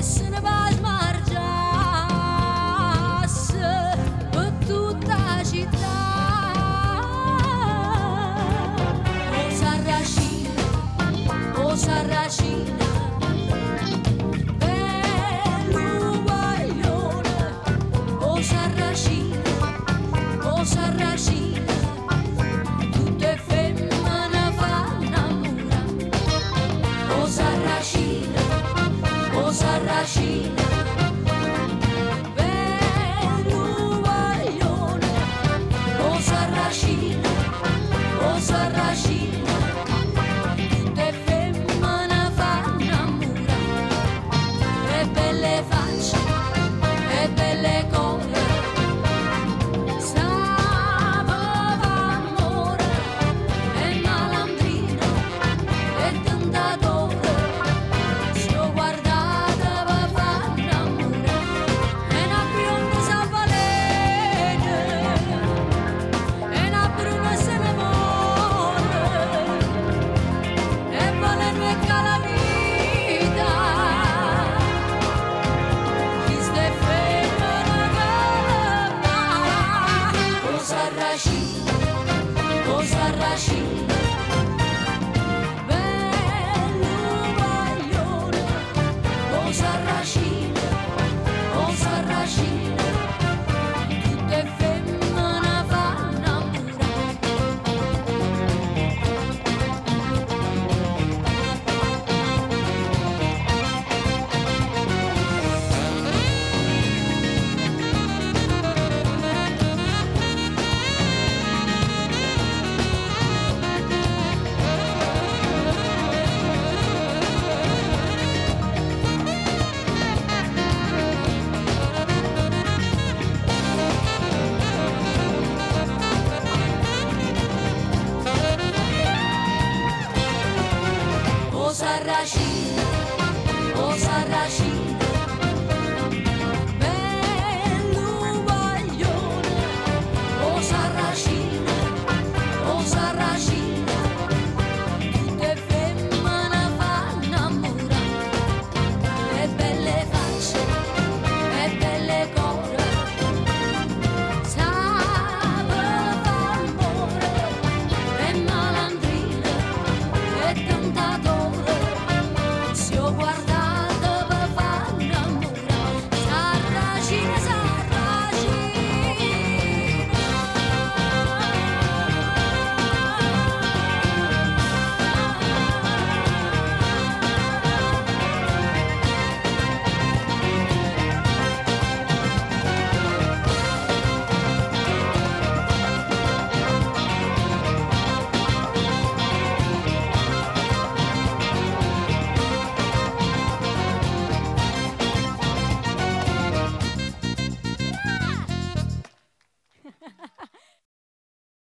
se ne va a smargiasse per tutta la città. O Sarracina, o Sarracina, bello guaglione, o Sarracina, o Sarracina, tutte femmine fanno innamorare. O Sarracina, o Sarracina, bello guaglione, o Sarracina, o Sarracina, tutte femmine fanno innamorare. E belle facce, e belle core, sapeva amore, e malandrino, e tentatore, se lo guardate vi fa innamorare. E una bionda s'avvelena, e una bruna se ne muore, e veleno e calamita, chi ste femmine che fa. O Sarracina, o Sarracina, bello guaglione, o Sarracina, o Sarracina, tutte femmine fanno innamorare. O Sarracina, o Sarracina, bello guaglione, o Sarracina, o Sarracina, tutte femmine fanno innamorare, e belle facce, e belle core, sapeva amore, e malandrina, e tentatore, se lo guardate